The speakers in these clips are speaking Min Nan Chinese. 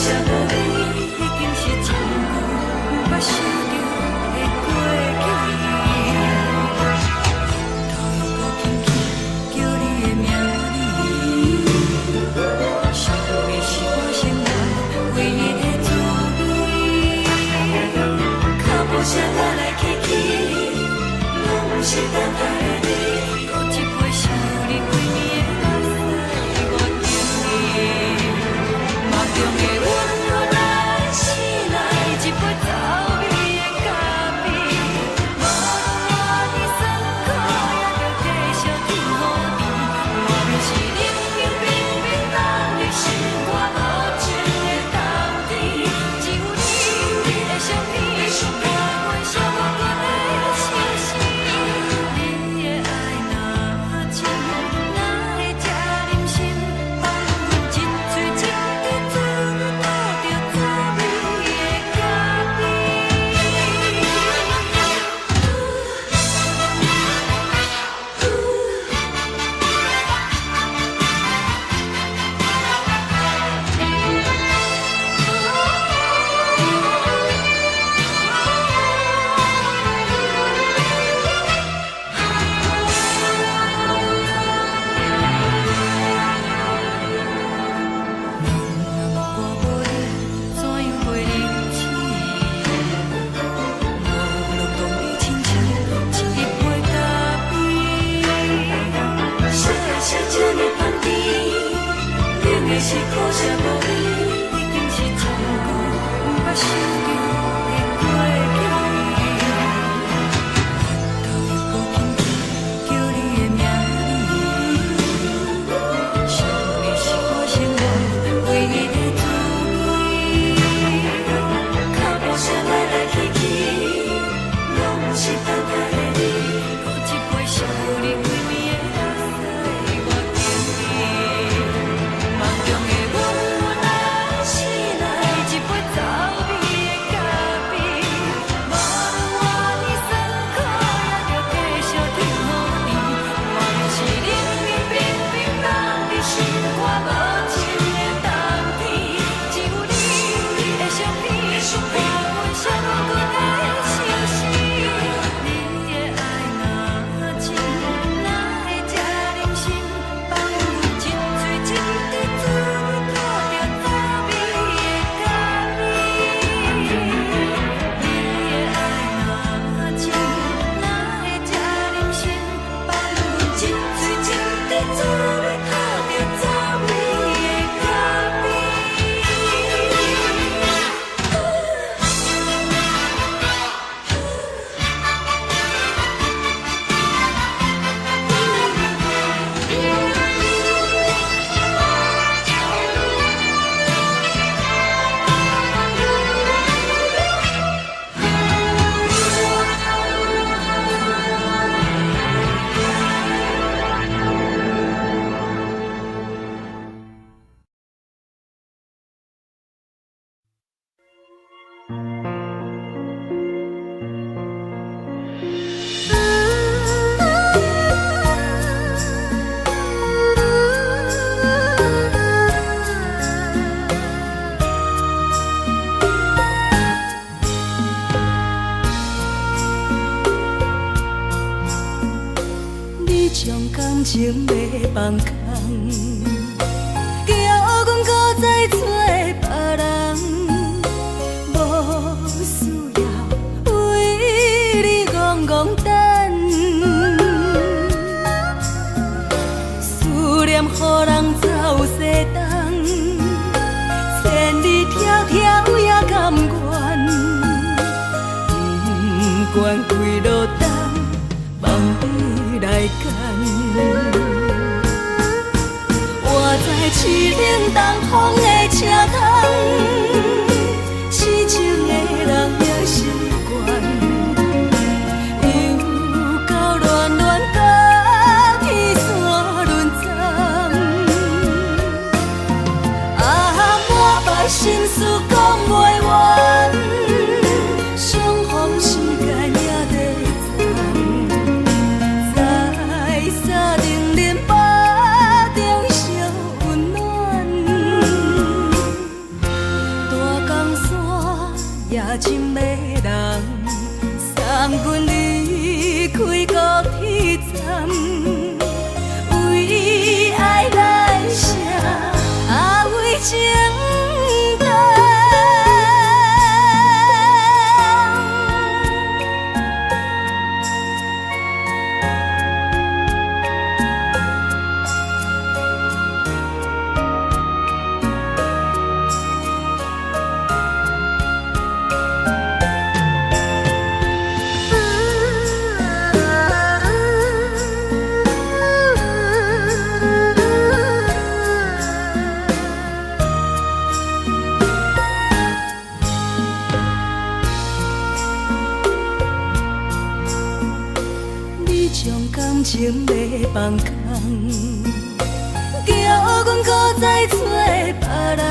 惜無你，已經是真久毋捌想著的過去。頭又閣輕輕叫你的名字，想你是我生活唯一的滋味。腳步聲來來去去，攏毋是等待的你。閣一杯想你規暝的目屎，我敬你。夢中的阮咱生來一杯走味的咖啡，無論偌尼酸苦，也著繼續天予甜。外面是冷冷冰冰，冬日心肝無情的冬天，只有你的相片，伴阮寂寞的相思。你的愛若真，哪會這忍心放阮一喙一滴滋味吐著走味的咖啡？若我無你，怎樣過日子？無論當你親像一杯咖啡。啥的是這呢香甜，冷的是可惜無你，已經是真久毋捌想著的過去。頭又閣輕輕叫你的名字，想你是我生活唯一的滋味。腳步聲來來去去，攏毋是等待的你。閣一杯想你規暝的目屎，我敬你。夢中的阮咱生來一杯走味的咖啡，無論偌尼酸苦，也著繼續天予甜。外面是冷冷冰冰冬日心肝無情的冬天，只有你的相片，伴阮寂寞的相思。你的愛若真，哪會這忍心放阮一喙一滴滋味吐著走味的咖啡？你的愛若真，哪會這忍心放阮一喙一滴滋味吐著走味的咖啡？你將感情欲放空，叫阮閣再找別人，無需要為你戇戇等，思念予人走西東，千里迢迢也甘願，不管幾落冬，望你來牽。我在凄冷東風的車窗，痴情的人也習慣，又到暖暖甲天山輪鬃。啊，满腹心事講袂完，相逢時間也短暫，在三重恁腹中相溫暖。人，送阮離開高鐵站，為愛來寫，啊為情等。你將感情欲放空，叫阮閣再找別人，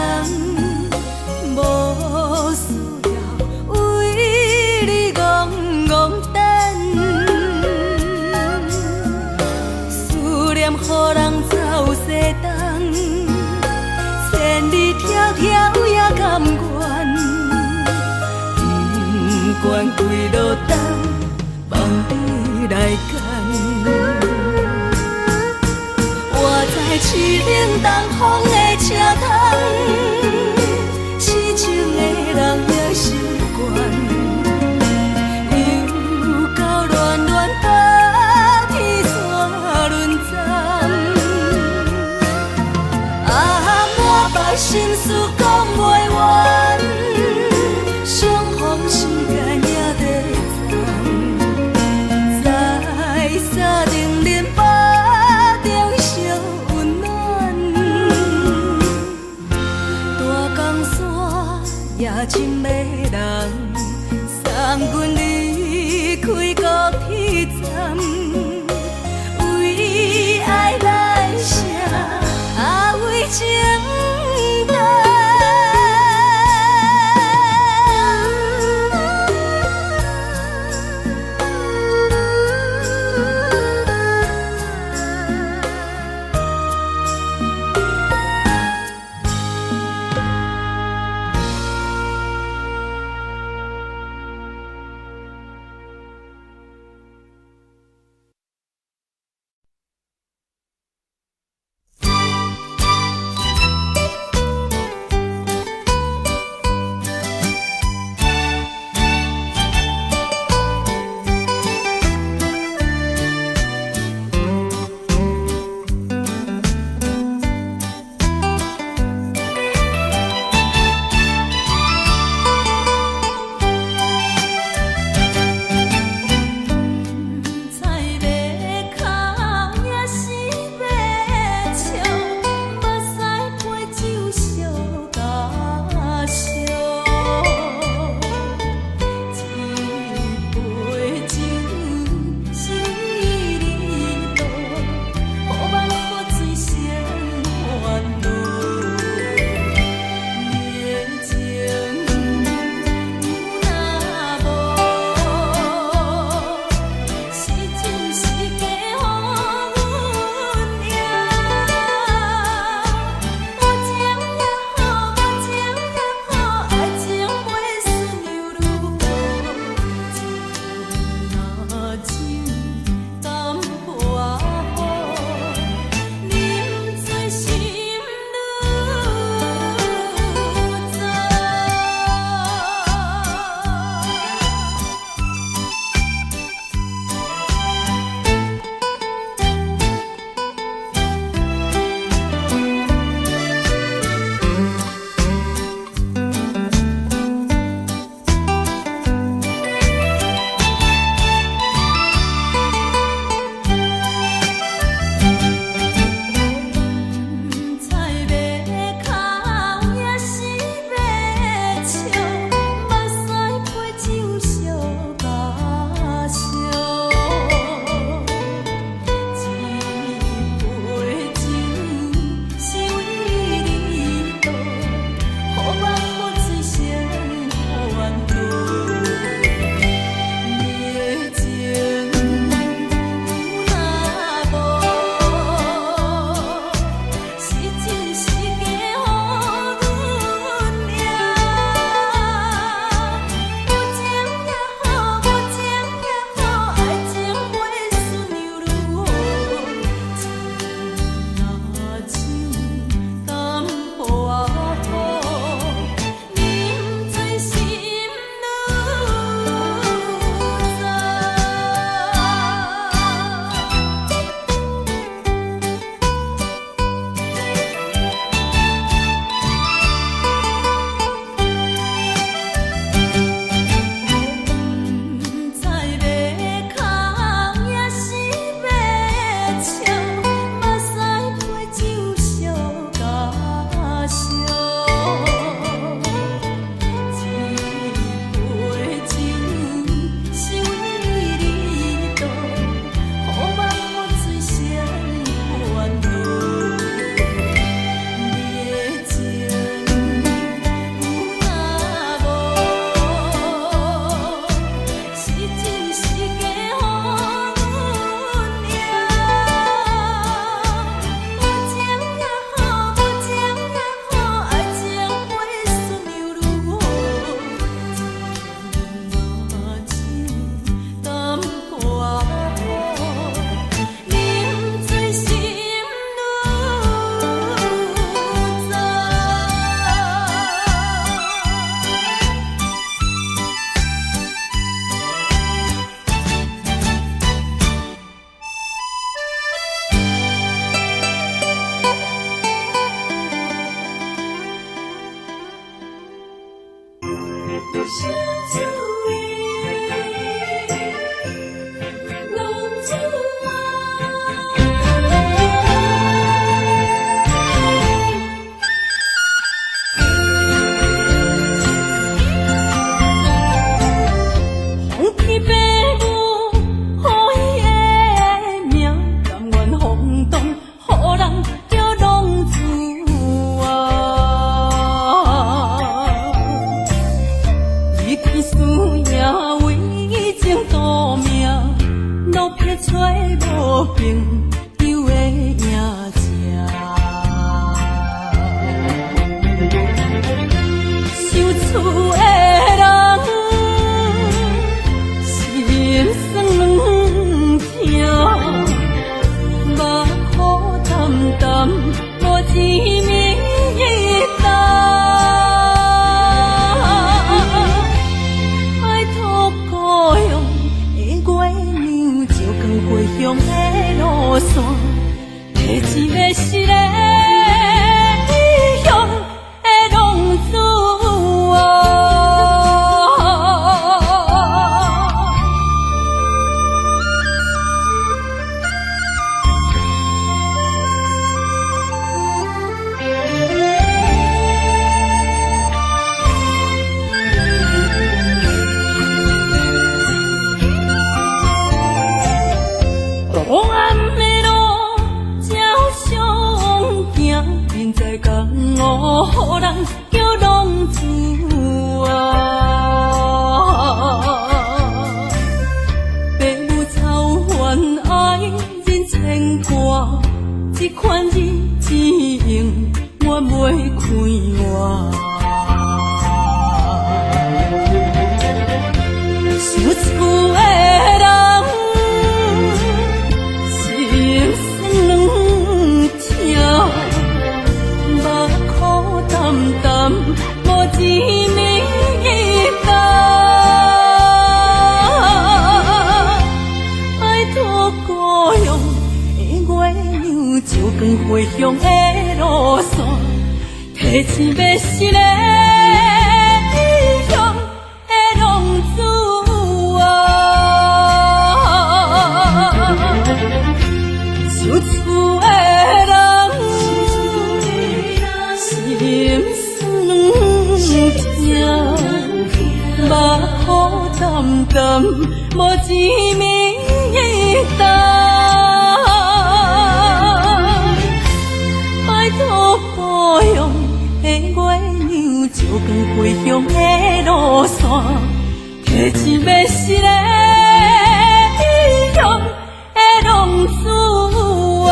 無需要為你戇戇等。思念予人走西東，千里迢迢也甘願，不管幾落冬，放你來揀。活在淒冷東風的車窗，痴情的人也習慣。又到暖暖冬天煞輪轉，啊，滿腹心事講袂完，相逢時間也在站，在三重恁腹中相溫暖。朋友的影子。想厝的人，心酸疼，目苦澹澹，無一暝冬。拜託故鄉的月娘，照光回鄉的路線，提一个失的異鄉的浪子啊。黑暗的路照相行，人在江湖，予人叫浪子啊。爸母操烦愛人牽掛，這款日子永遠袂快活。想厝的人，心酸疼，目苦澹澹，無一暝冬。拜託故鄉的月娘，照光回鄉的路線，提一个失的異鄉的浪子啊。想厝的人，心酸疼，目苦澹澹，無一暝冬。拜託故鄉的月娘，照光回鄉的路線，提一个失的異鄉的浪子啊。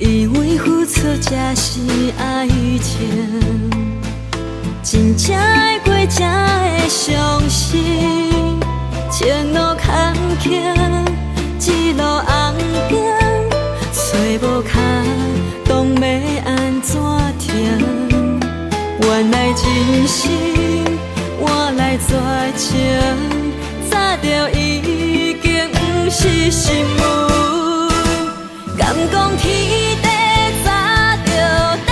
以為付出才是愛情，真正愛過才會相信。前路坎坷，一路紅燈，揣無跤動欲按怎停？原來真心換來絕情，早就已經不是新聞。敢講天地早就顛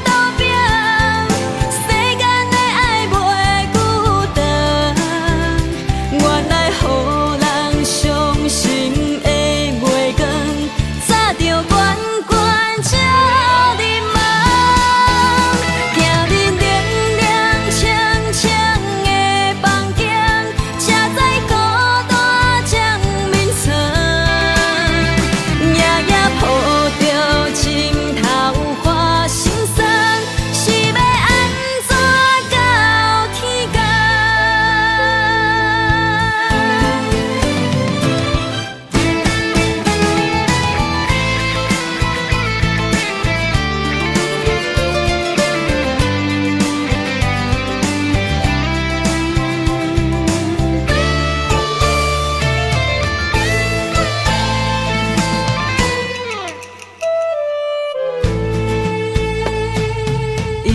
倒變，世間的愛袂久長。原來予人傷心的月光，早就懸懸照入夢。行入冷冷清清的房間，才知孤單將眠床。夜夜抱著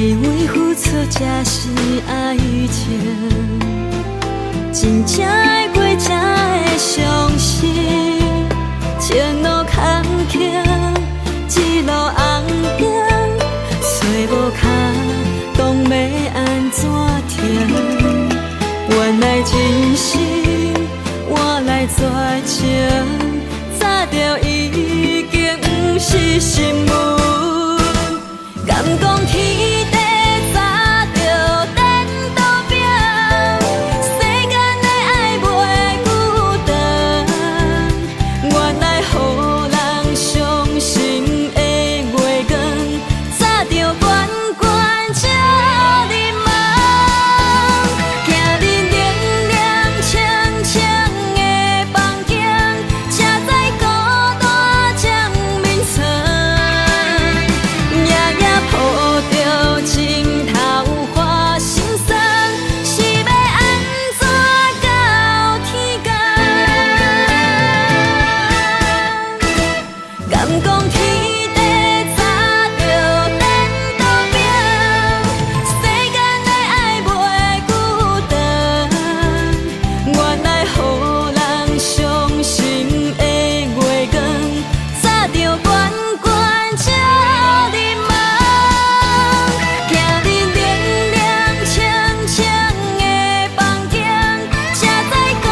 以為付出才是愛情，真正愛過才會相信，前路坎坷，一路紅燈，揣無跤動欲按怎停？原來真心換來絕情，早就已經毋是新聞。敢講天地早就顛倒餅，世間的愛袂孤單。原來予人傷心的月光，早就懸懸照入夢。行入冷冷清清的房間，才知孤單占眠床。夜夜抱著枕頭看心酸，是欲按怎到天公？敢講天地早就顛倒餅，世間的愛袂孤單。原來予人傷心的月光，早就懸懸照入夢。行入冷冷清清的房間，才知孤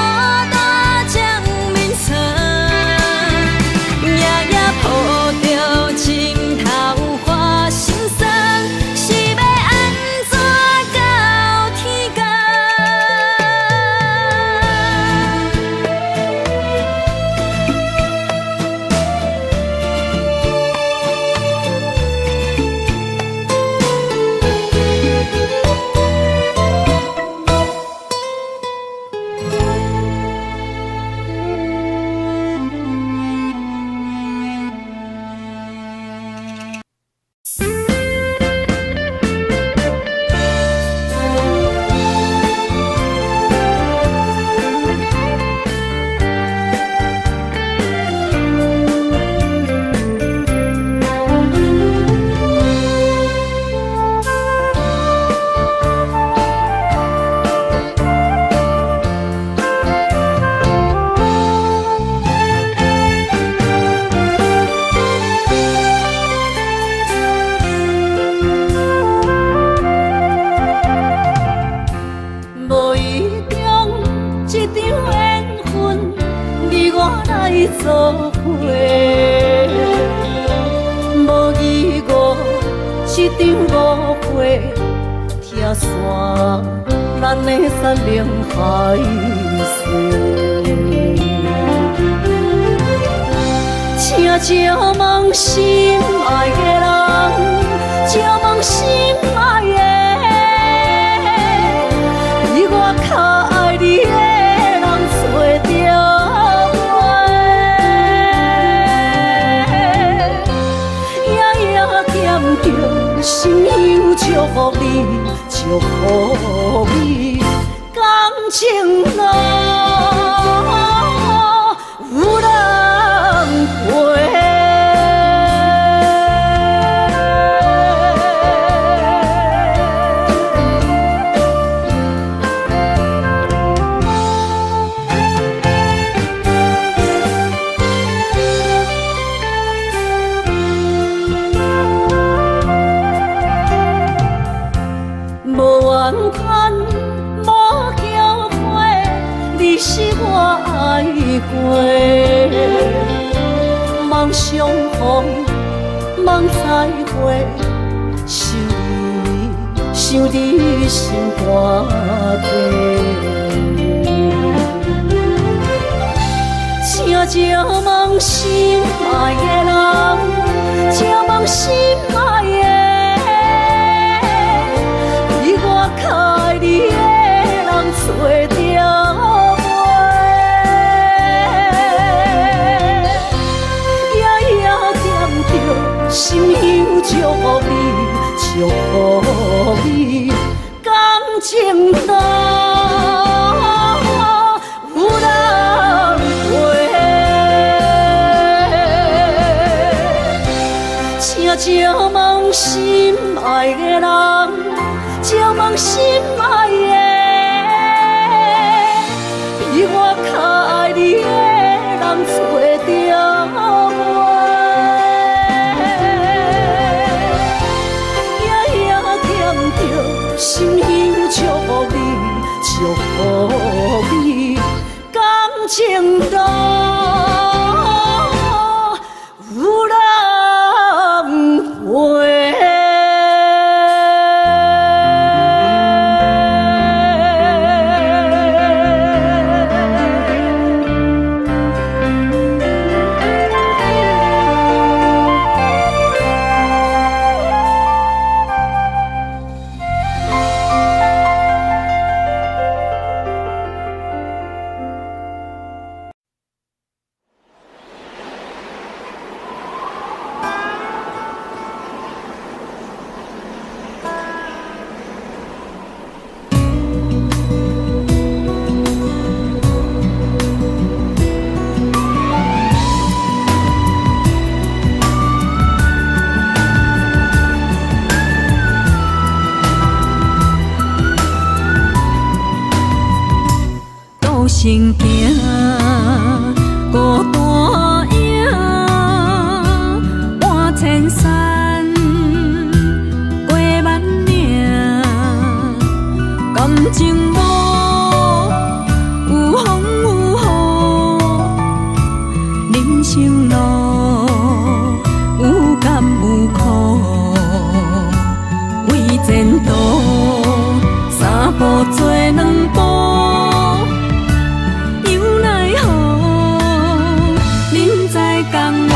單占眠床。夜夜抱著枕頭看心酸，是欲按怎到天公？無意中這場緣分，你我來做伙；無疑誤這場誤會，拆散咱的山盟海誓。請借問心愛的人，借問心愛的，比我較愛你的人找著袂？夜夜惦著心香祝福你，祝福你，感情路有人陪。無怨嘆，無後悔，你是我愛過。望相逢，望再會，想你，想你心肝底。請借問心愛的人，借問心愛的，比我較愛你的人找著袂？夜夜惦著心香祝福你，祝福你，感情路有人陪。請借問心愛的人，借問心愛的，比我較愛你的人找著無？夜夜惦著心香祝福你，祝福你，感情路有人陪。路先行，孤單影，搬千山，過萬嶺，感情無有風有雨，人生路有甘有苦，為前途三步做兩步。又奈何，人在江湖，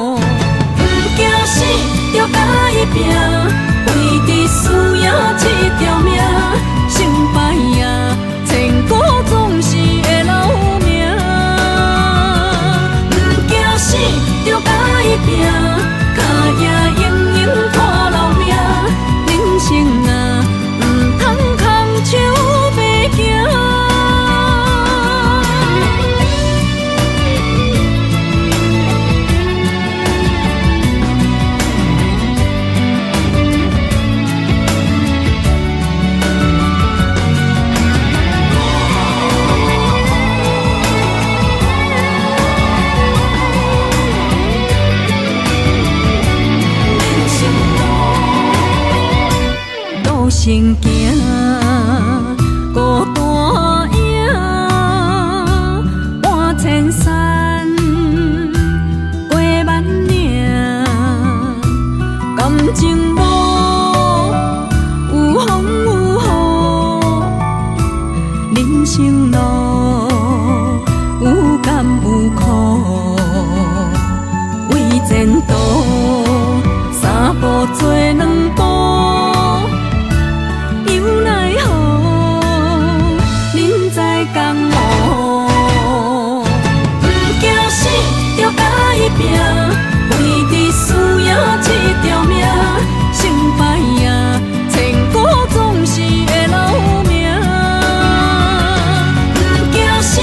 毋驚死，著共伊拚，為著輸贏這條命，成敗啊，千古總是會留名。毋驚死，著共伊拚，跤跡永永看留名。人生啊，毋通空手白行。路先行，孤單影，搬千山，過萬嶺，感情無有風有雨，人生路有甘有苦，為前途三步做兩步。又奈何，人在江湖，毋驚死，著共伊拚，為著輸贏這條命，成敗啊，千古總是會留名。毋驚死，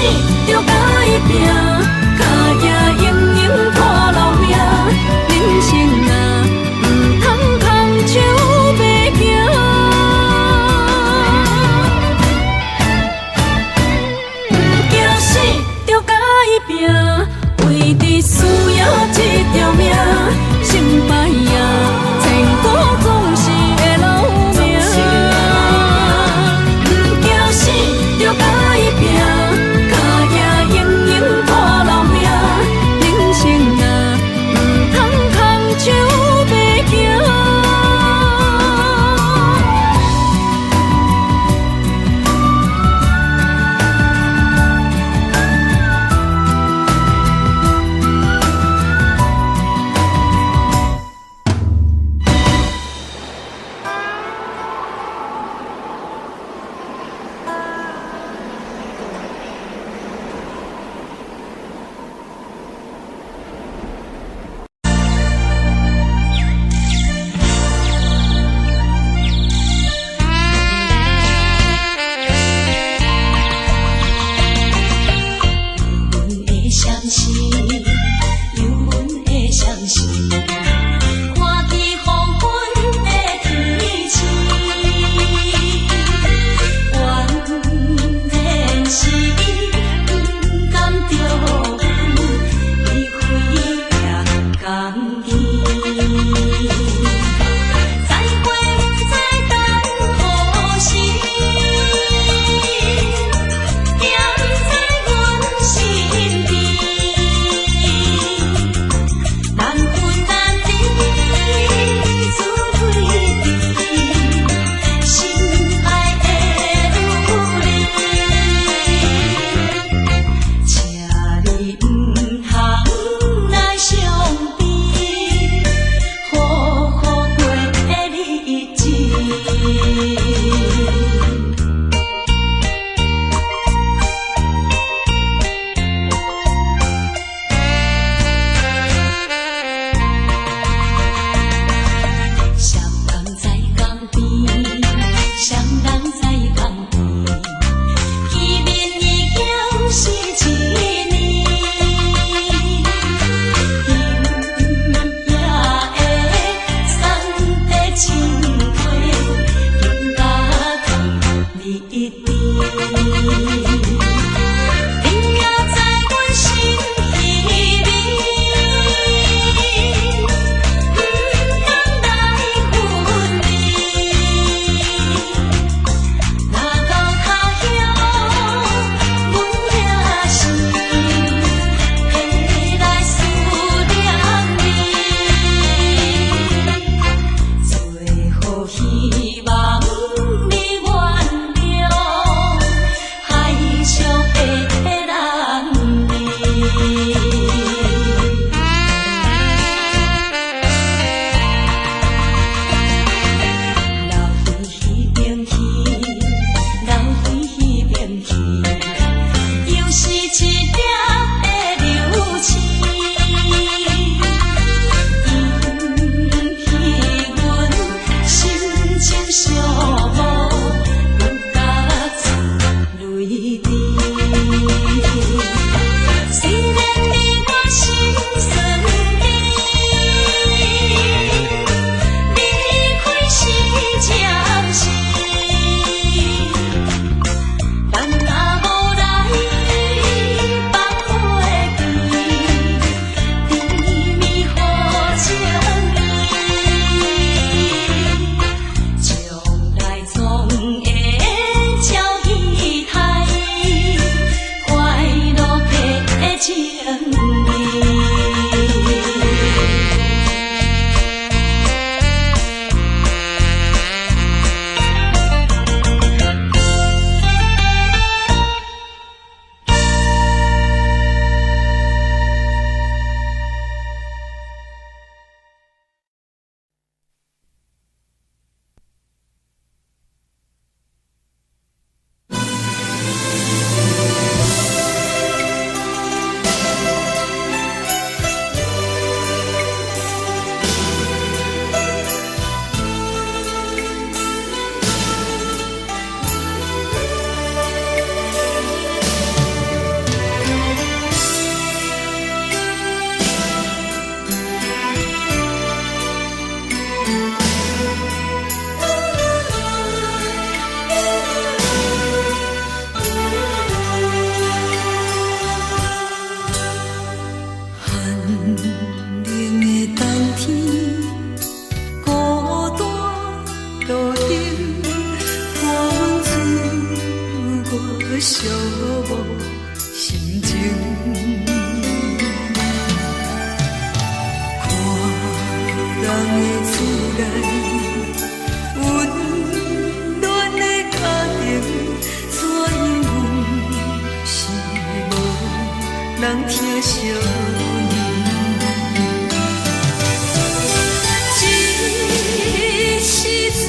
寒冷的冬天，孤單路燈，伴阮自我寂寞心情。看人的厝內，溫暖的家庭，怎樣阮是無人疼惜阮。這時陣，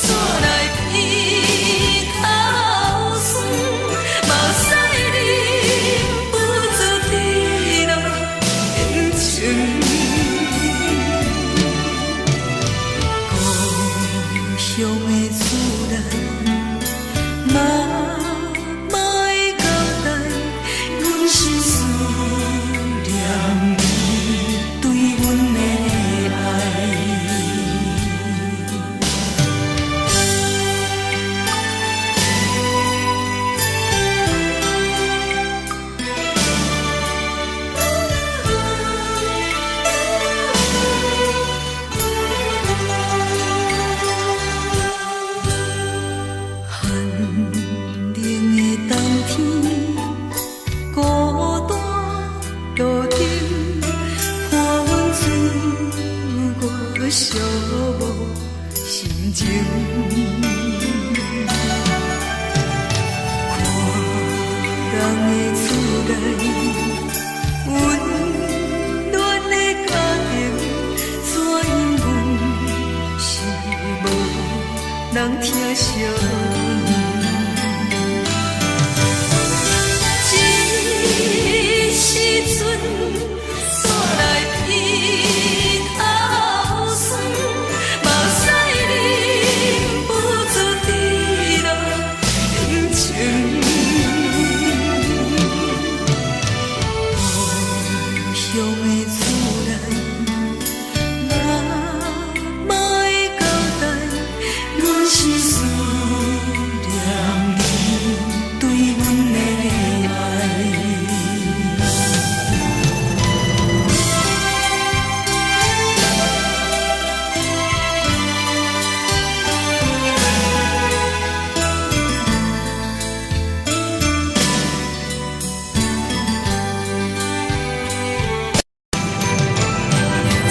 煞來鼻頭酸，目屎忍不住滴落眼睛。故鄉的厝內，媽媽的交代，阮是思念你對阮的愛。寒冷的冬天，孤單路燈，伴阮自我寂寞心情。看人的厝內，溫暖的家庭，怎樣阮是無人疼惜阮。這時陣，煞來鼻頭酸，目屎忍不住滴落眼睛。故鄉的厝內，媽媽的交代，阮是思念你對阮的愛。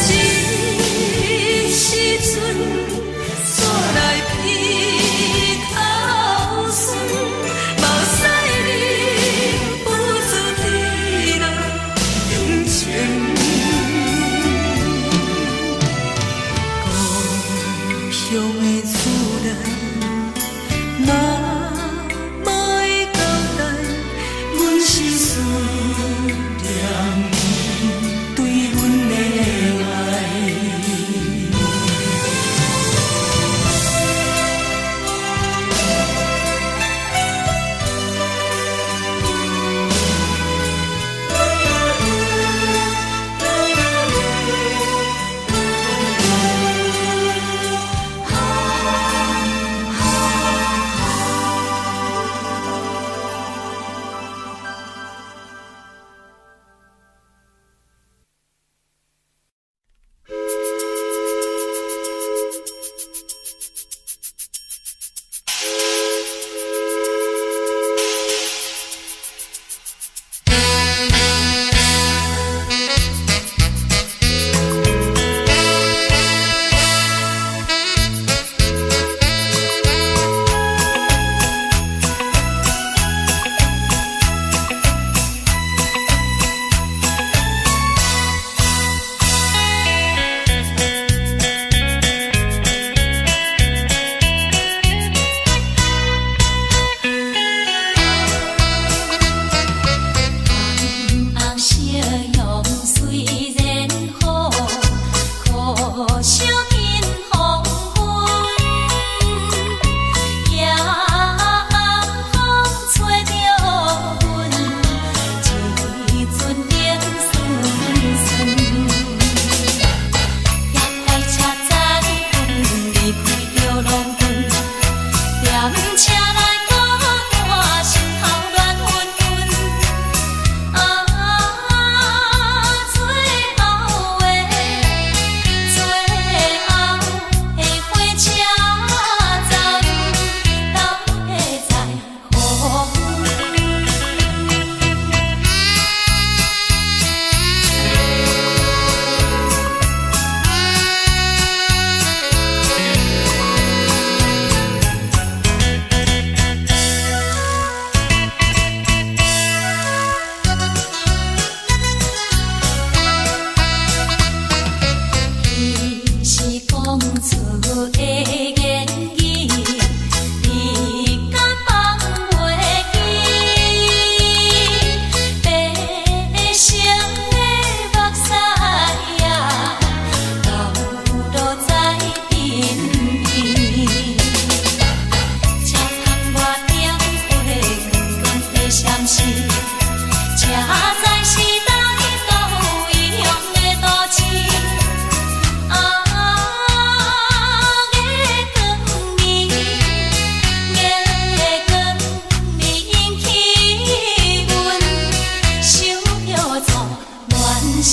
這時陣，煞來鼻頭酸，目屎忍不住滴落眼睛。故鄉的厝內，媽媽的交代，阮是思念你對阮的愛。紅夕陽雖然好，可惜見黃昏。夜暗風吹著阮，一陣冷酸酸。遐快車轉是講出的言語，你敢放袂記？白色的目屎啊，流落在鬢邊。這窗外燈火光光的閃烁，這才是來到異鄉的都市。啊，月光暝，月光暝引起阮想著做亂時。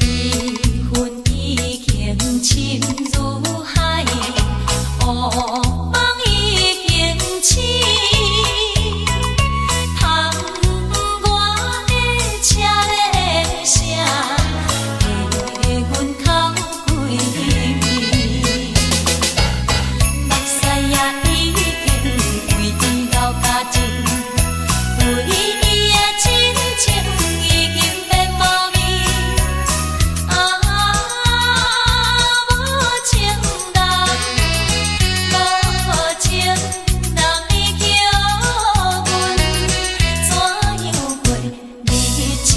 悲恨已經深如海，烏夢已經醒。窗外的車咧聲，替阮哭規暝。目屎也已經為伊流乾淨，為伊的真情已經變無味。啊，無情人，無情人，你叫阮怎樣過日子？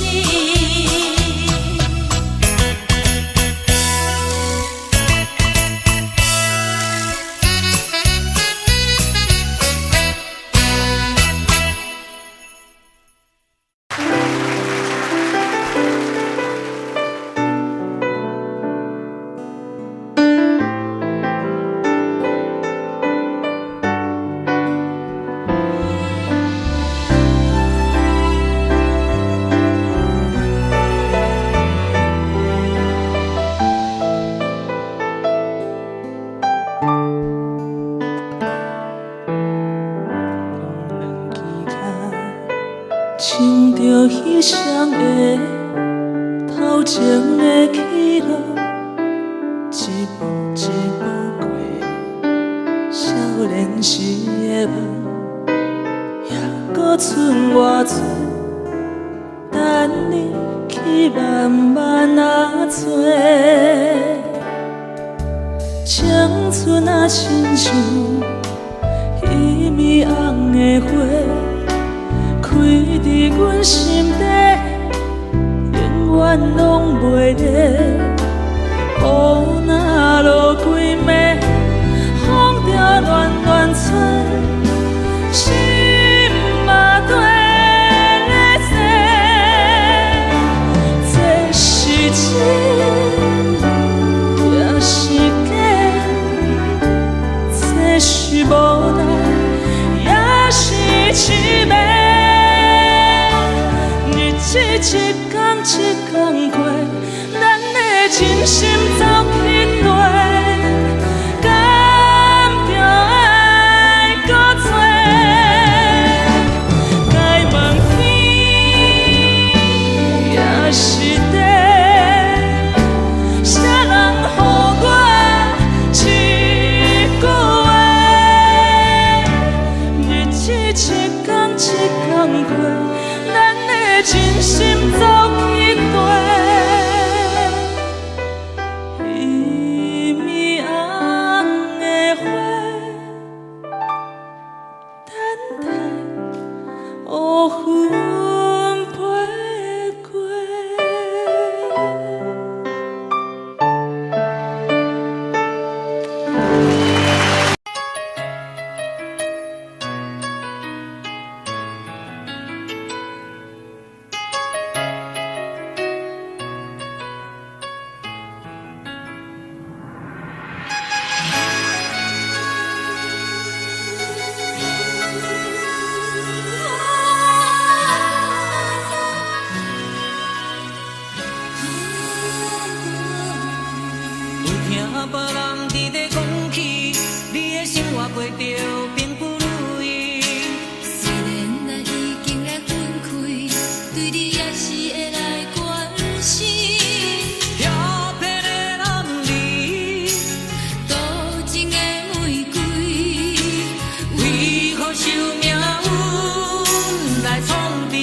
兩支跤，穿著彼雙鞋，頭前的起落，一步一步過，少年時的夢，猶閣剩偌濟，等你去慢慢仔揣。青春啊，親像彼暝紅的花，開佇阮心底，永遠攏袂滅。雨若落規暝，風著亂亂吹，心嘛綴咧踅。這是真，也是假，這是無奈，也是痴迷。日子一天一天過，咱的別人佇咧講起，你的生活過著並不如意。雖然咱已經來分開，對你也是會來關心。遐騙的男兒，多情的玫瑰，為何受命運來創治？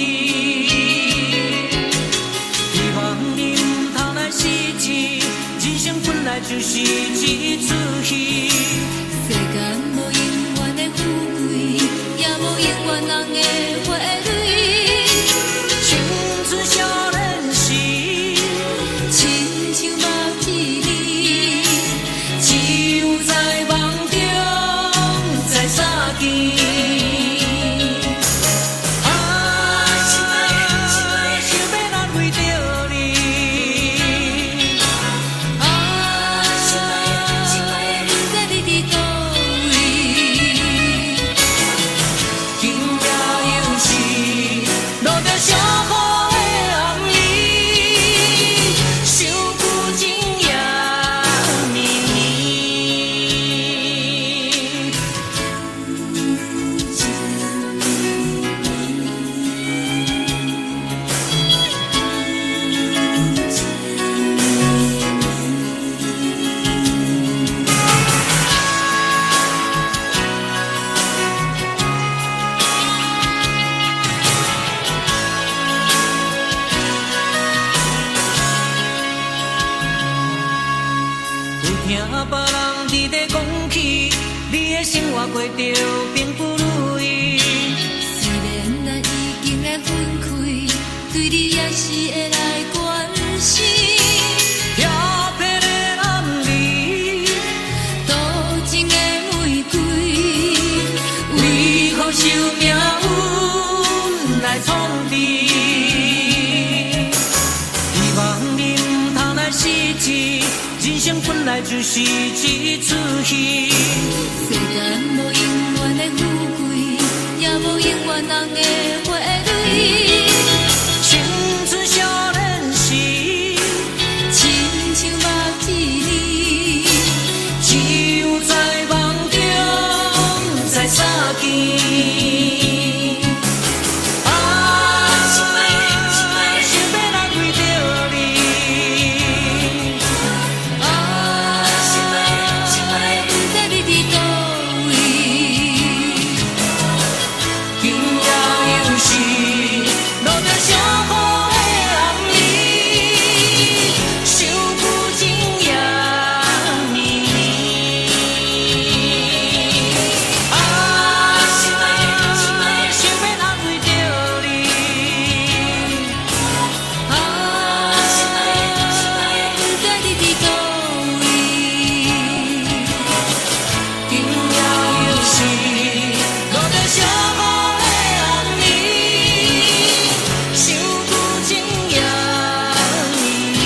希望你毋通來失志，人生本來就是一齣戲。世間無永遠的富貴，也無永遠人的花蕊。青春少年時，親像目一暝，只有在夢中再相見。啊，想欲難為著你。啊，不知你佇佗位。今夜又是落著小雨的暗暝，想舊情也綿綿。有聽別人佇咧講起，你的生活過著並不如意。雖然咱已經來分開，對你也是會來關心。遐騙的男兒，多情的玫瑰，為何受命運來創治？希望你毋通來失志，人生本來就是一齣戲。世間無永遠的富貴，也無永遠人的花蕊。青春少年時，親像目一暝，只有在夢中再相見。啊，想欲難為著你。啊，不知你佇佗位。今夜又是落著小雨的暗暝，想舊情也綿綿。啊，想欲難為著你。啊，不知你佇佗位。今夜又是落著小雨的暗暝，想舊情也綿綿。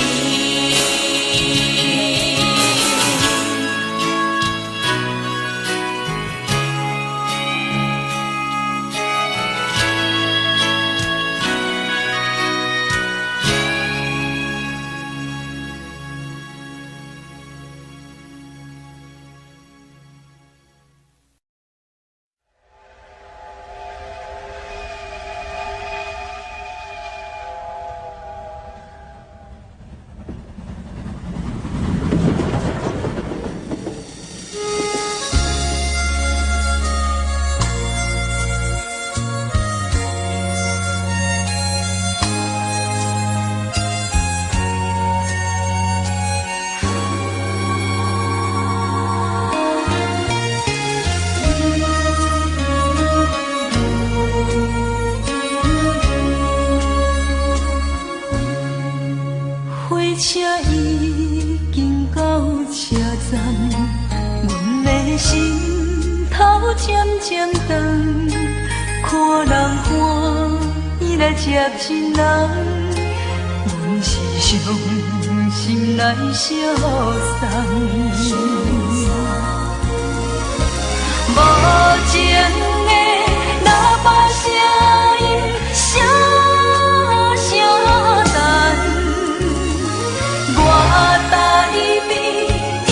火車已經到車站，阮的心頭漸漸長，看人歡喜來接親人，阮是傷心來相送。無情的喇叭聲音，聲聲等。我台邊已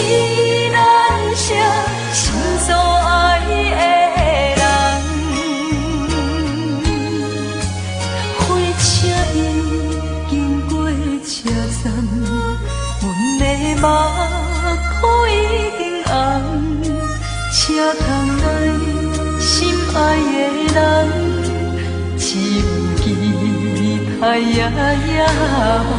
褲已經紅，車窗內心愛的人，只有期待夜夜梦。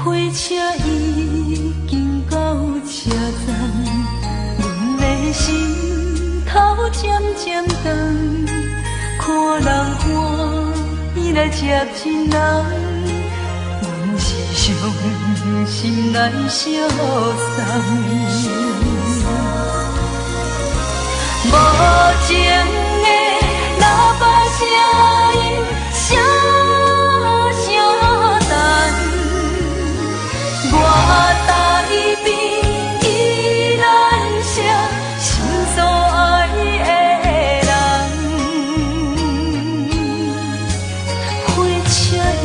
火車已經到車站，阮的心頭漸漸長，看人歡喜來接親人，阮是傷心來相送。無情的喇叭聲音，聲聲等。我台边依然是心所爱的人，火車已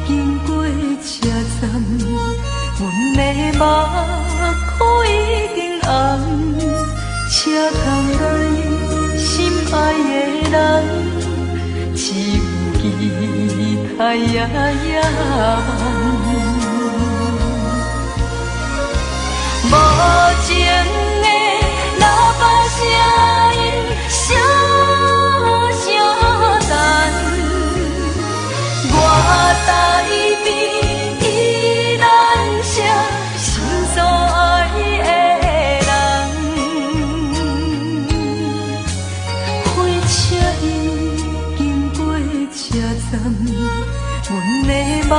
經過車站，阮的目眶已經紅，車窗內心愛的人，只有期待夜夜夢。無情的喇叭聲音，聲聲等。我台邊依然是心所愛的人，火車已經過車站，阮的目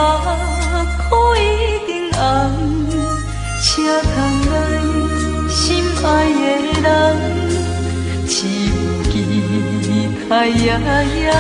眶已經紅。車窗內心愛的人，只有期待夜夜夢。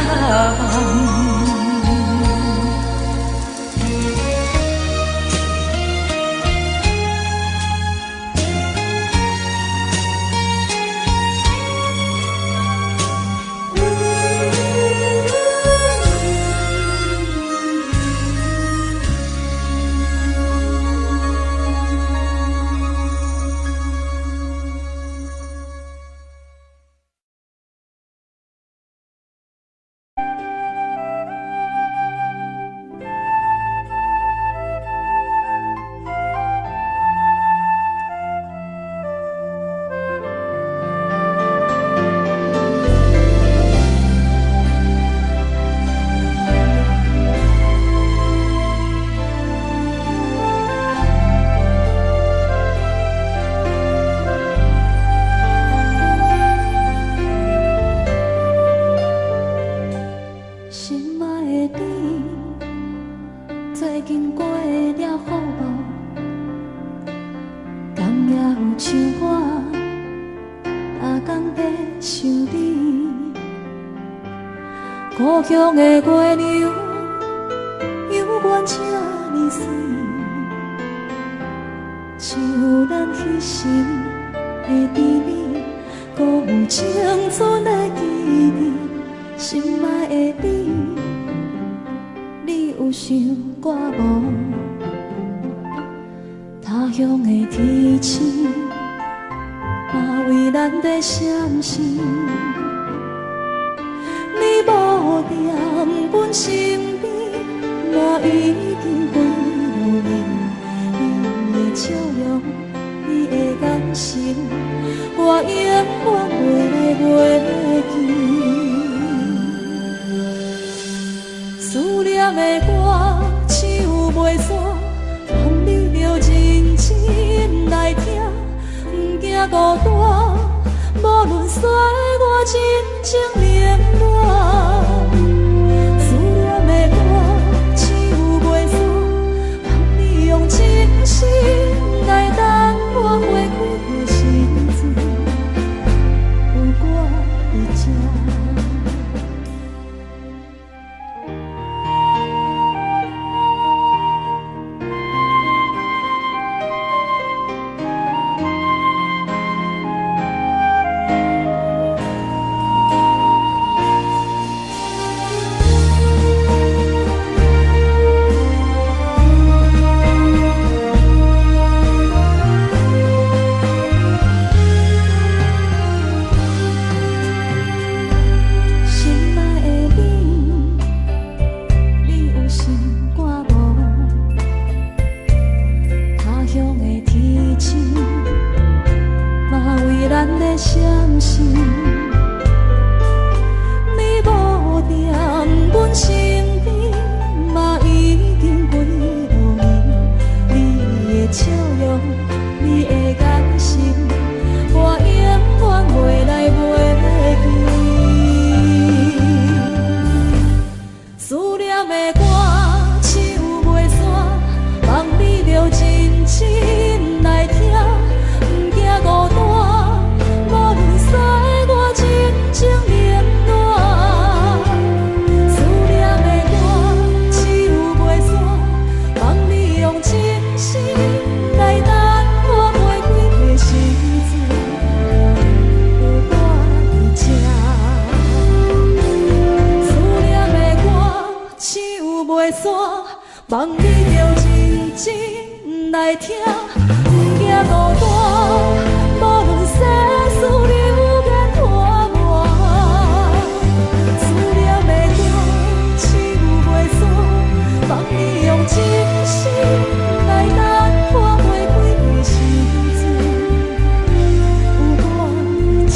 心愛的你，最近過了好無？敢也有像我，逐工在想你？故鄉的月亮，猶原這呢媠，像咱彼時的甜蜜，閣有青春的記憶。心愛的你，你有想我無？他鄉的天星，嘛為咱在閃烁。你無踮阮身邊，我已經幾落年。你的笑容，你的眼神，我永遠袂來袂記。思念的歌唱袂煞，望你著認真來聽，毋驚孤單，無論歲月真情冷暖。思念的歌唱袂煞，望你用真心來等我花開的時陣，有我佇這。心。你無佇阮身邊，嘛已經幾落年。你的笑容，你的眼神，我永遠袂來袂記。思念的歌唱袂煞，望你著認真來聽，毋驚孤單，無論西外真情冷暖。思念的歌唱袂煞，望你用真心來等我花開的時陣，有我佇這。思念的歌唱袂煞，望你著認真來聽，毋驚孤單，無論世事流言拖磨。思念的歌唱袂煞，望你用真心來等我花開的時陣，有我佇這。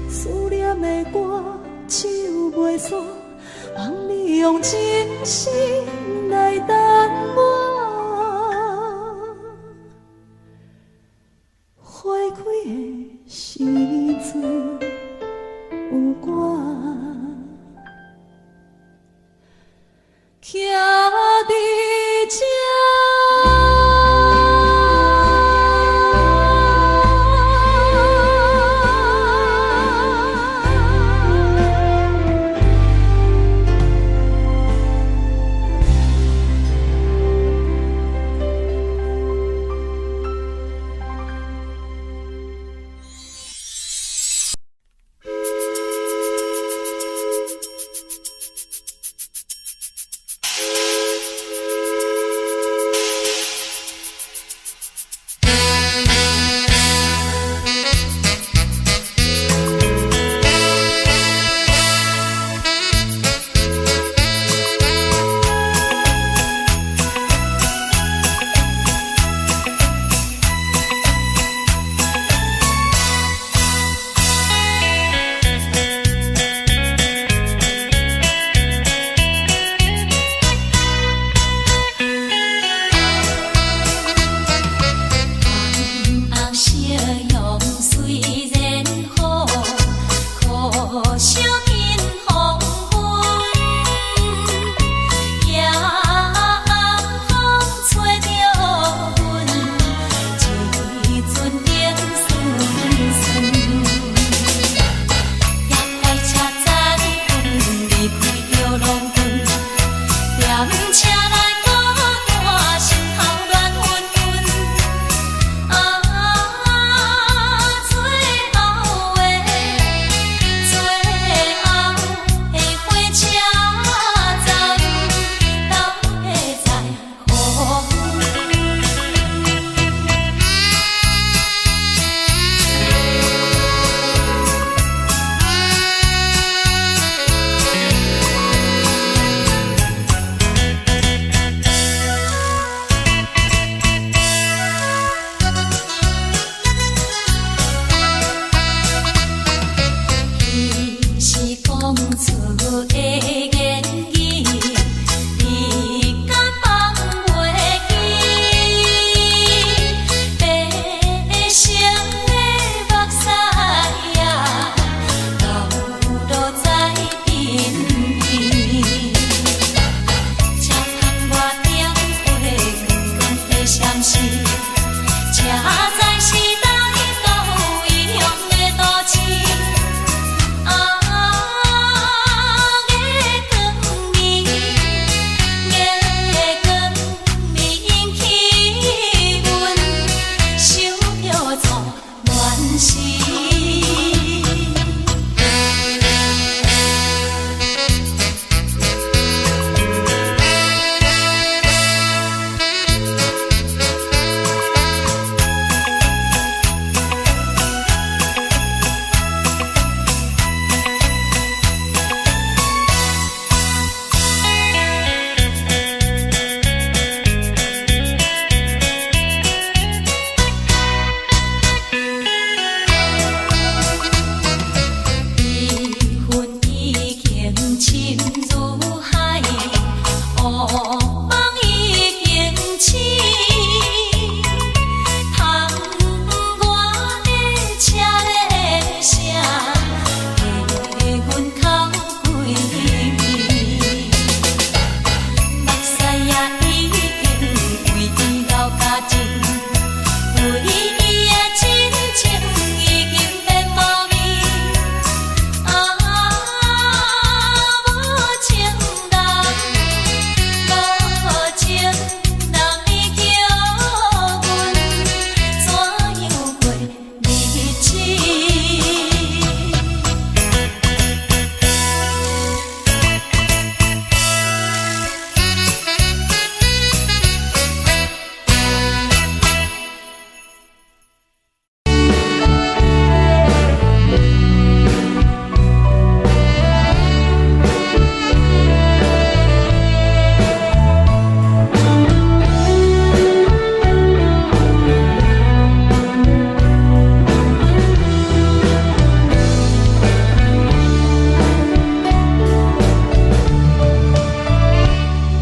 思念的歌唱袂煞，望你用真心來等我。花開的時陣，有我徛佇這。深如海，烏夢已經醒。窗外的車的聲，替阮哭規暝。目屎也已經為伊流乾淨，為伊的真情已經變無味。啊，無情人，無情人，你叫阮怎樣過日子？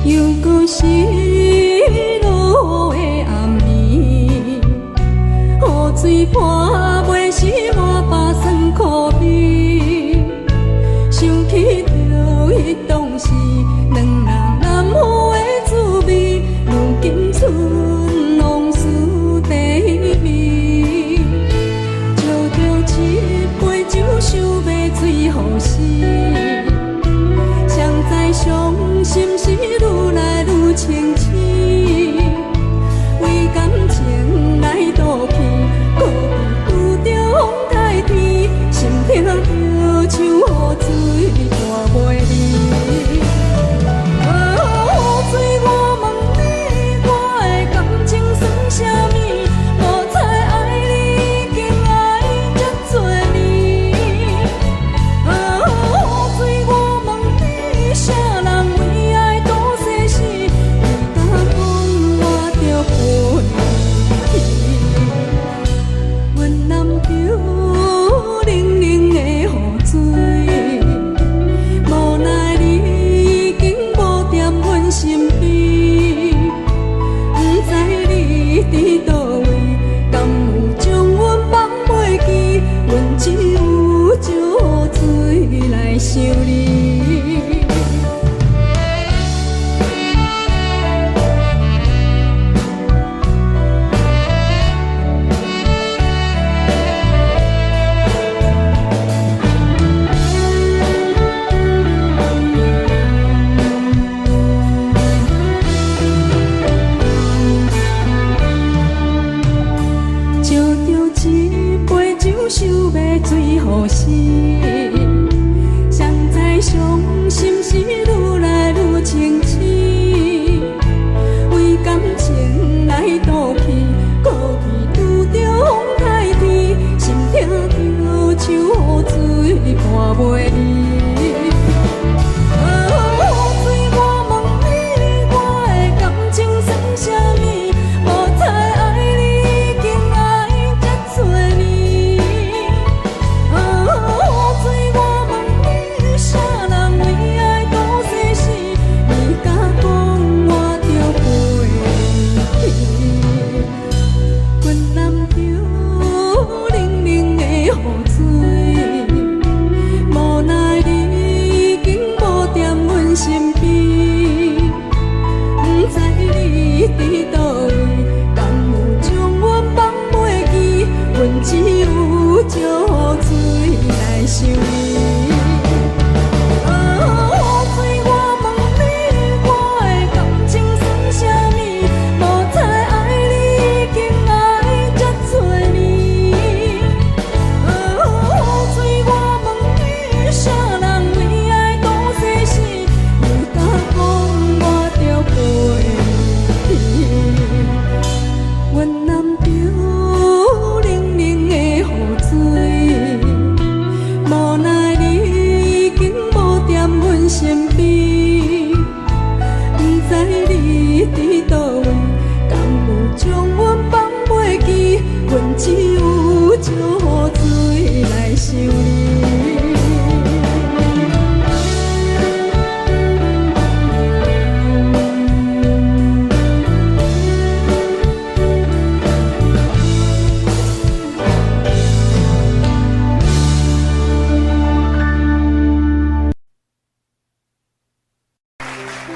又閣是落雨的暗暝，雨水泼袂死我腹酸苦味。想起著彼當時，兩人難負的滋味，如今賰往事甜蜜。笑著一杯酒，想欲醉予死。誰知傷心事愈來愈清醒，為感情來賭氣，孤僻拄著風颱天，心疼著像雨水大袂離。啊，雨水我問你，我的感情算啥物？無彩愛你已經愛這多年。啊，雨水我問你，啥人為愛賭送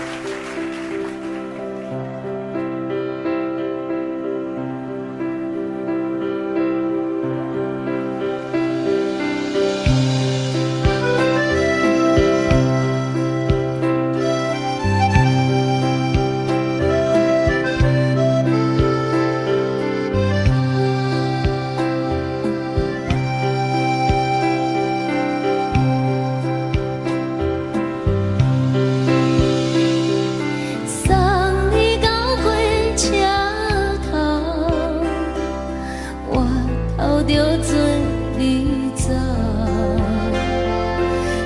你到火車頭，我頭著做你走。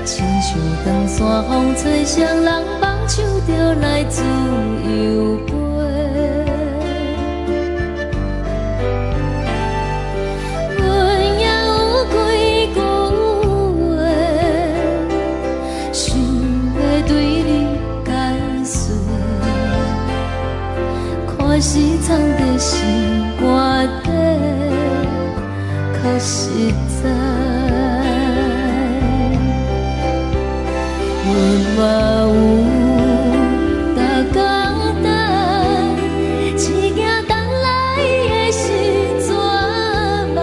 親像長山風吹，誰人放手就來自由飛。阮也有幾句話，想欲對你解說。看是藏佇心肝底，較實在。阮嘛有逐工等，只驚等來的是絕望。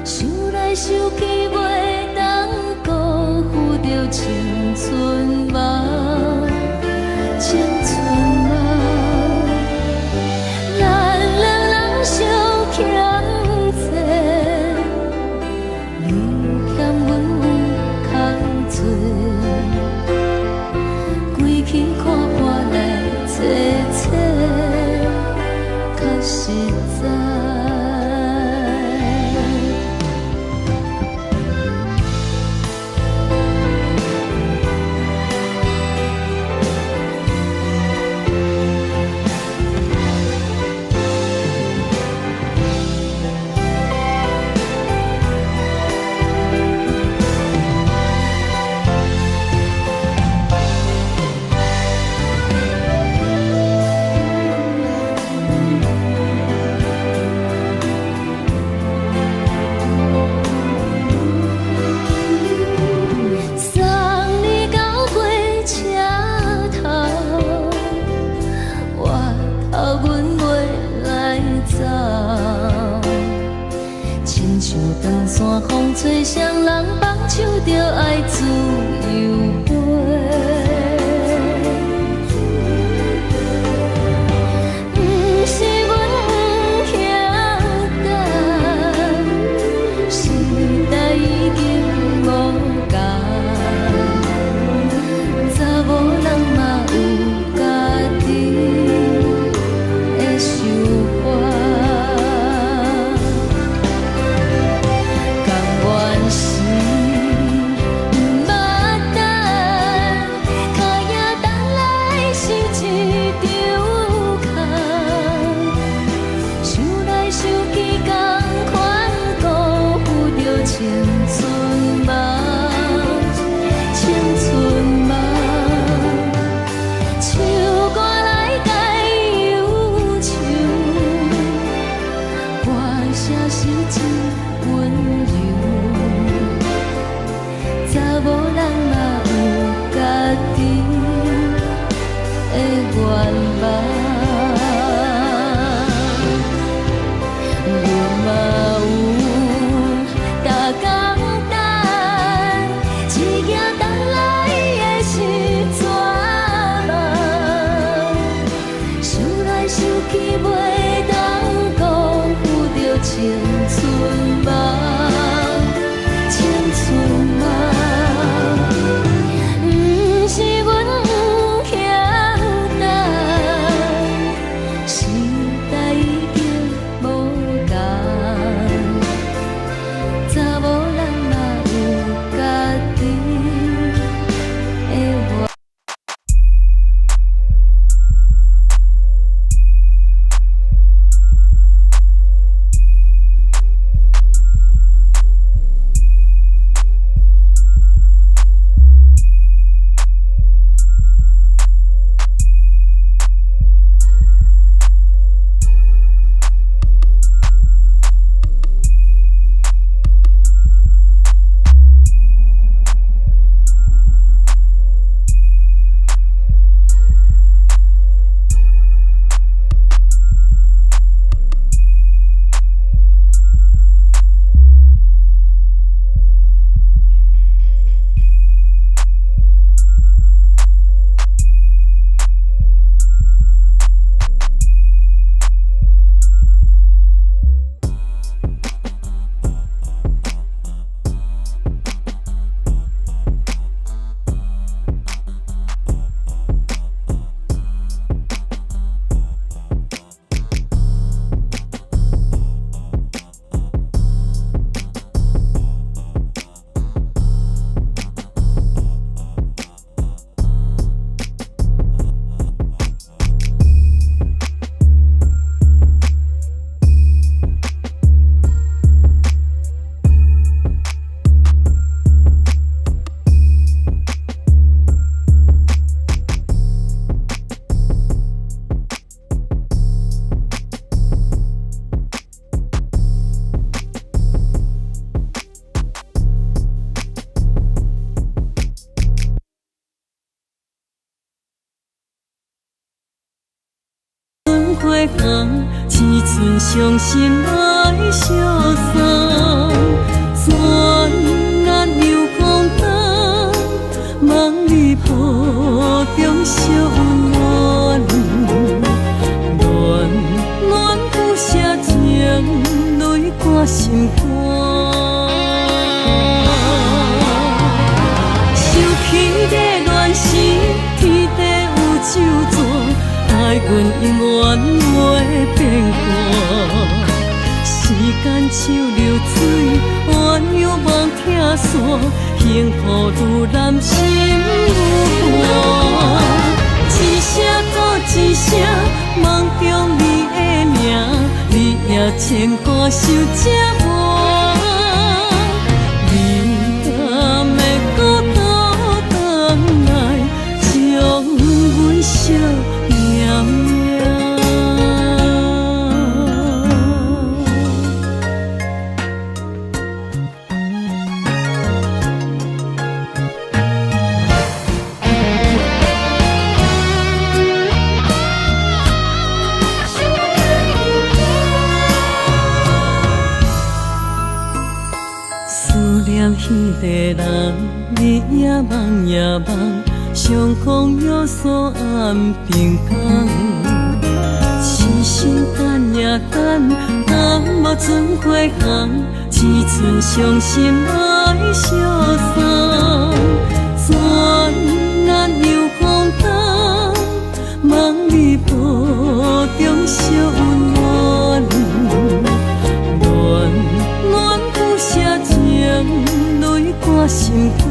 想來想去，袂當辜負著青春夢，青春夢。咱兩人相欠債，你欠阮有較濟，規氣看破來坐坐，較實在。送你到火車頭，我頭阮袂來走。親像長山風吹，誰人放手就愛自由飛。毋是阮不曉等，時代已經無仝，查某人嘛有家己的想法。甘願是毋捌春花红，青春伤心来相送。转眼又空冬，梦里抱中惜温暖，暖暖不舍情泪挂心肝。想起你恋时，天地有酒泉，愛阮永遠袂變卦。時間像流水，鴛鴦夢拆散，幸福愈難心愈寒。一聲閣一聲，夢中你的名，日夜牽掛想這晚。你敢會閣倒轉來，將阮惜命命。思念彼个人，日也夢也夢，相逢約束暗平衡。痴心等呀等，等無春花紅，青春傷心來相送。轉眼又空冬，夢裡抱中惜溫暖，暖暖不捨情淚掛心肝。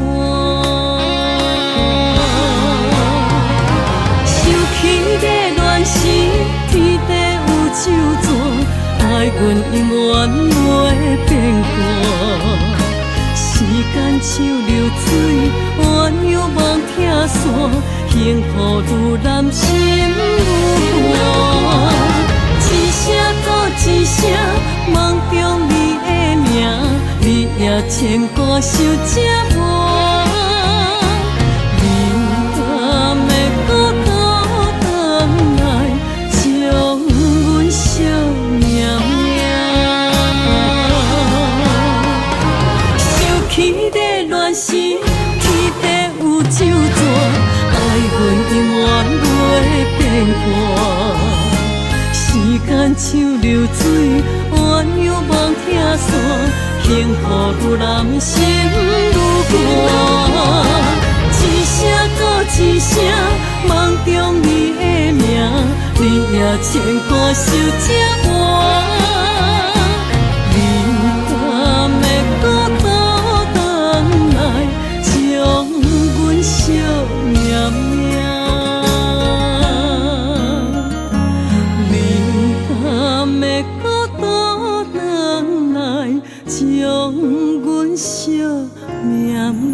想起你戀時，天地有酒泉，愛阮永遠袂變卦。時間像流水，鴛鴦夢拆散，幸福愈難心愈寒。一聲閣一聲，夢中你的名，日夜牽掛想這晚。你敢會閣倒轉來，將阮惜命命。想起你戀時，天地有酒泉，愛阮永遠袂變卦。時間像流水，鴛鴦夢拆散，幸福愈難心愈寒。一聲閣一聲，夢中你的名，日夜牽掛想這晚。你敢會閣倒轉來，將阮惜命命？你敢會閣倒轉來，將阮惜命命？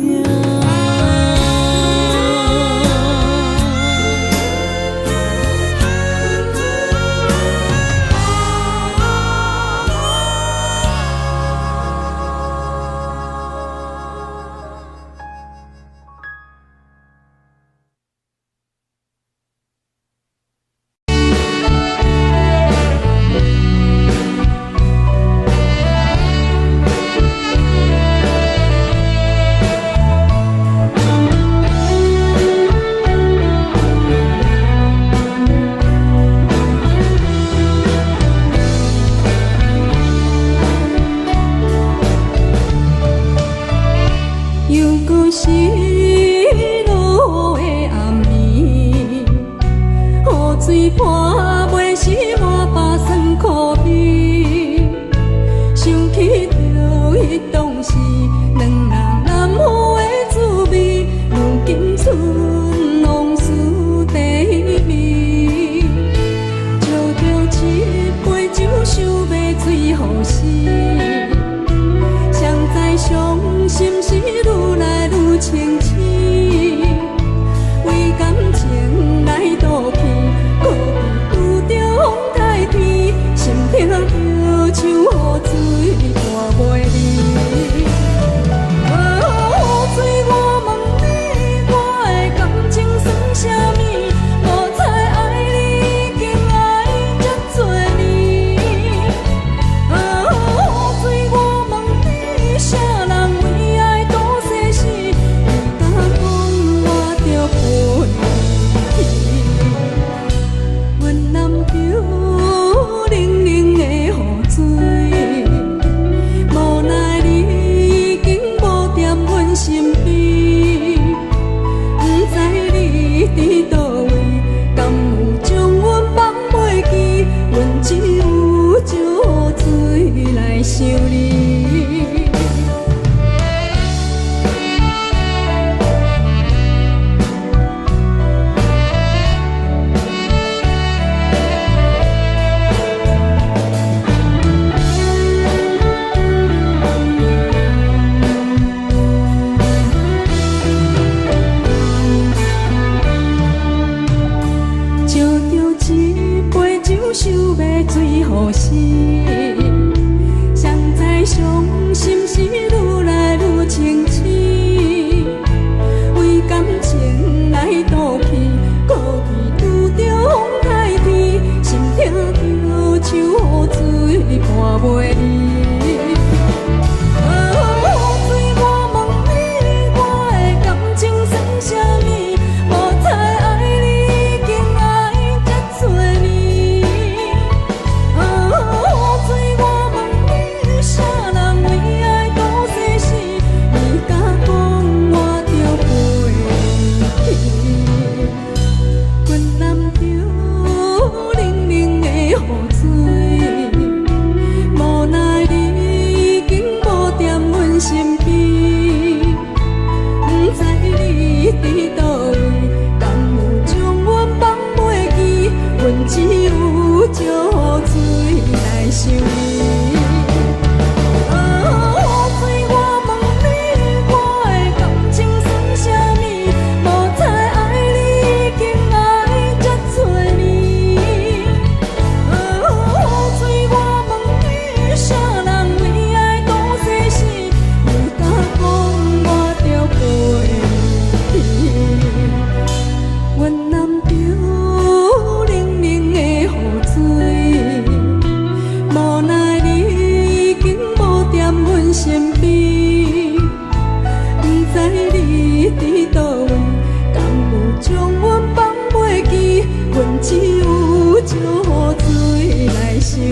死。誰知傷心事愈來愈清醒，為感情來賭氣，孤僻拄著風颱天，心痛就像雨水盤袂離。雨水，我問你，我的感情算啥物？無彩愛你已經愛這多年。雨水，我問你，啥人為愛賭生死？你敢講我著飛去？雲南著冷冷的雨水，無奈你已經無踮阮身邊，不知你佇佗位，敢有將阮放袂記？阮只有借雨水來相依。雨水，我問你，我的感情算啥物？無彩愛你已經愛這多年。雨水，我問你，啥人為愛賭生死？你敢講我著飛去？雲南著冷冷的雨水，無奈你已經無踮阮身邊，不知你佇佗位，敢有將阮放袂記？阮只有借雨水來相依。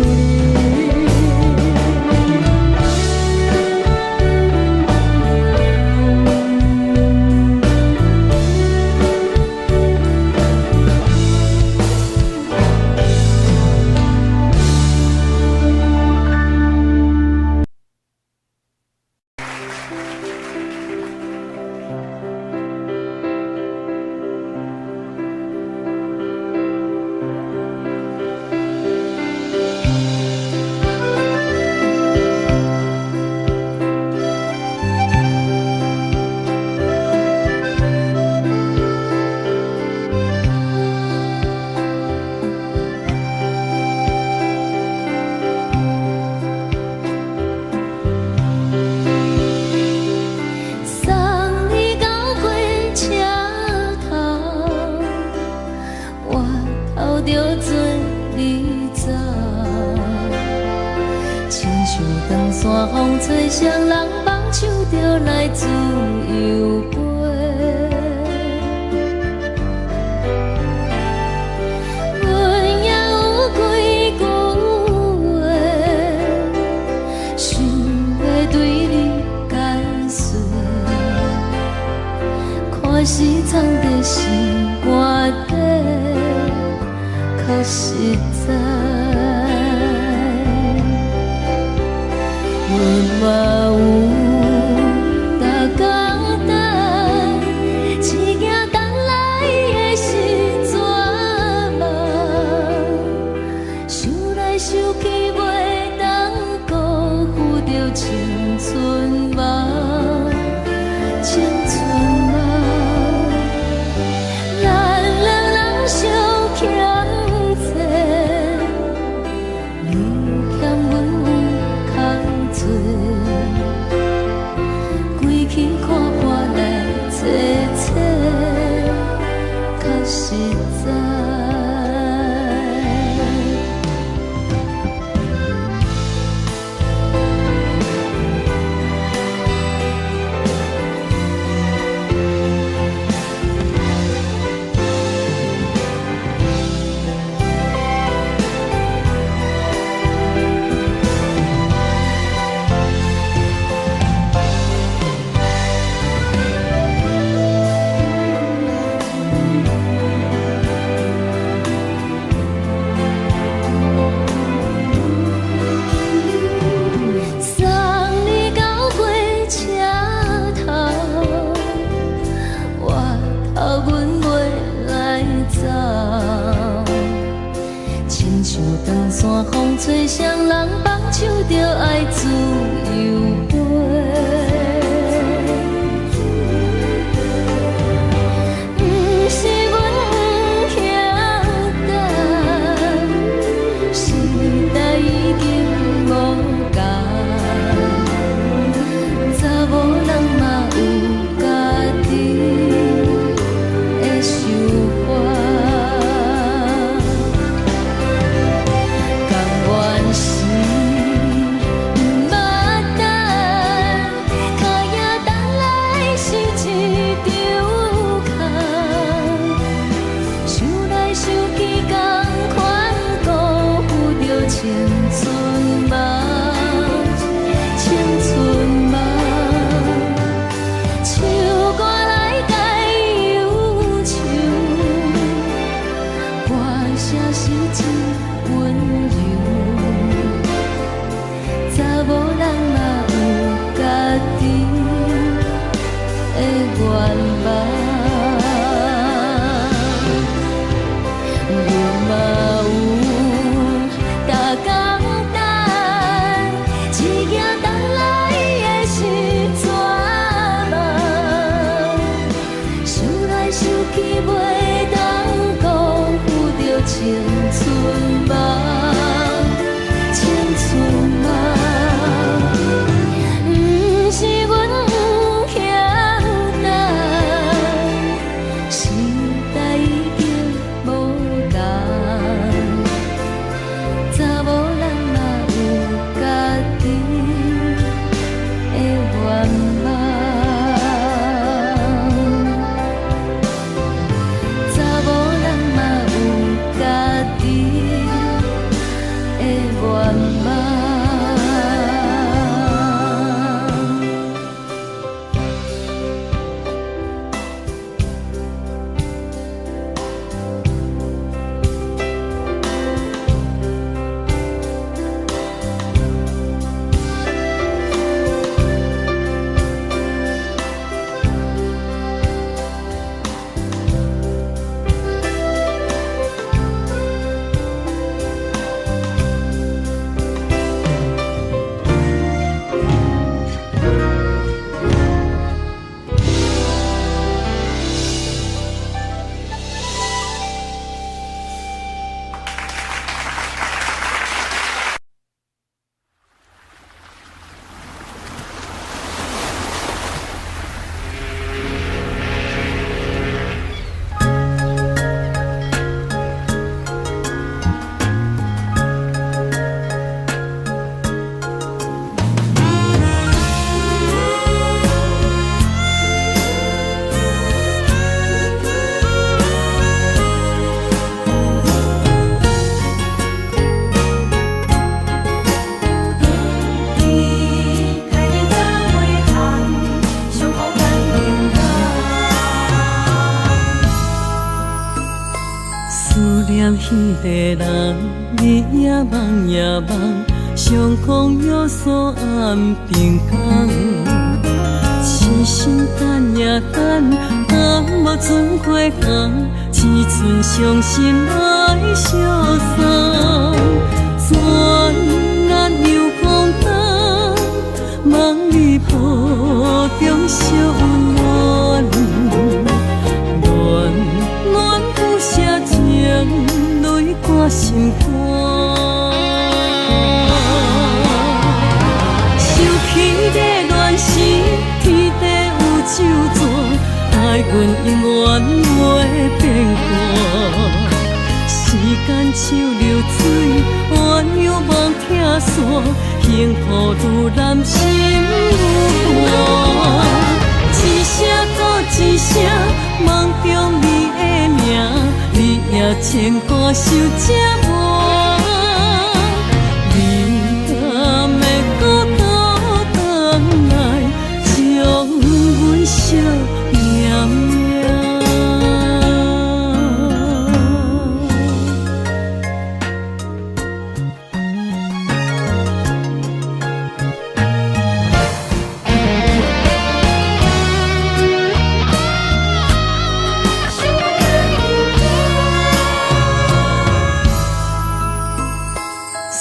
送你到火車頭，我頭著做你走。親像長山風吹，誰人放手就來自由飛。阮也有幾句話，想欲對你解說。看是藏佇心肝底，較實在。阮嘛有逐工等，只驚等來的是絕望。想來想去，袂當辜負著青春夢，青春夢。咱兩人相欠債，你欠阮有空做，規氣看破來坐坐，較實在。送你到火車頭，我頭阮袂來走。親像長山風吹，誰人放手就愛自由飛。毋是阮不肯等，是代袂當辜負著青春夢，青春夢。毋是阮毋曉等，時代已經無仝，查某人嘛有家己的願望，查某人嘛有家己的願望。伊帶你走每項，上好感情港。思念彼个人，日也梦也梦，相空有所暗平港。痴心等呀等，等无准花红，只剩伤心来相送。转眼又空冬，梦里抱中相温暖。暖暖不舍情泪挂心肝。想起你恋时，天地有酒泉，愛阮永遠袂變卦。時間像流水，鸳鸯夢拆散，幸福愈難心愈寒。一聲閣一聲，夢中你的名，日夜牽掛想這晚。你敢會閣倒轉來，將阮惜命命。思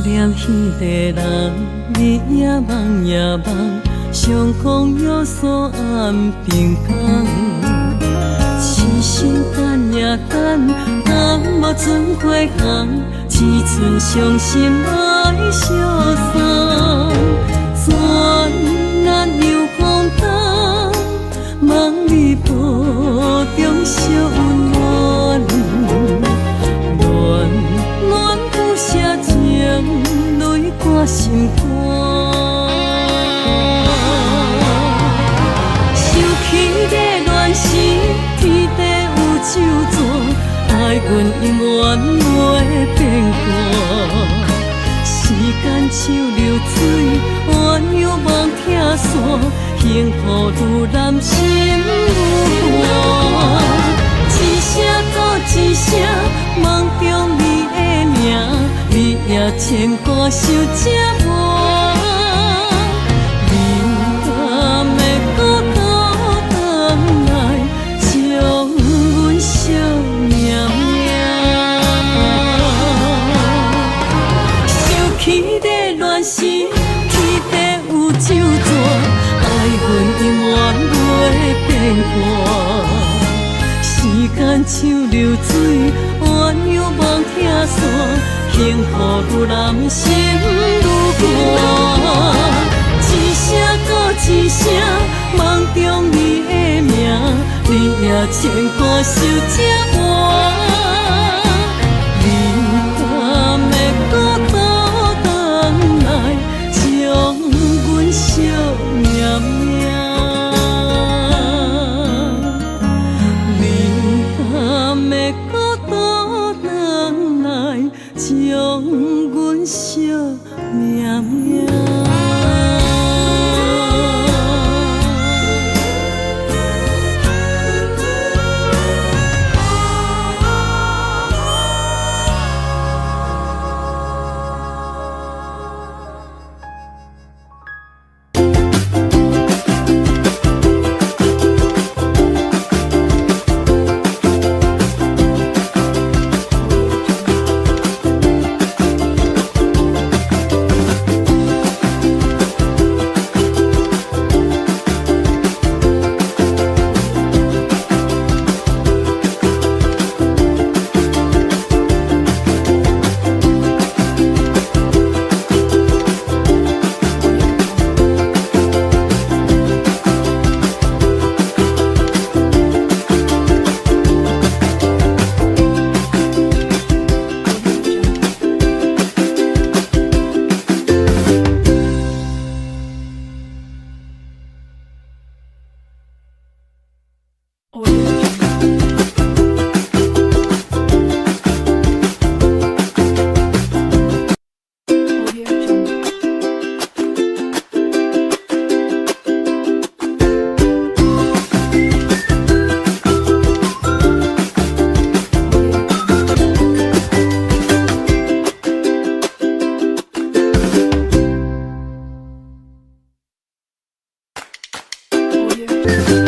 念彼个人，日也夢也夢，相空有所暗平港。痴心等呀等，等無准花紅，只剩傷心來相送。轉眼又空冬，夢裡抱中相溫暖。暖暖不捨情淚掛心肝。想起你戀時，天地有酒泉，愛阮永遠袂變卦。時間像流水，鸳鸯夢拆散，幸福愈難心愈寒。一聲閣一聲，夢中你的名，日夜牽掛想這晚。你敢會閣倒轉來，將阮惜命命。想起你戀時，天地有酒泉，愛阮永遠袂變卦。時間間像流水，鴛鴦夢拆散，幸福愈難心愈寒。一聲閣一聲，夢中你的名，日夜牽掛想這晚。你敢會閣倒轉來，將阮惜命命？你敢會閣倒轉來，將阮惜命命？ Audio.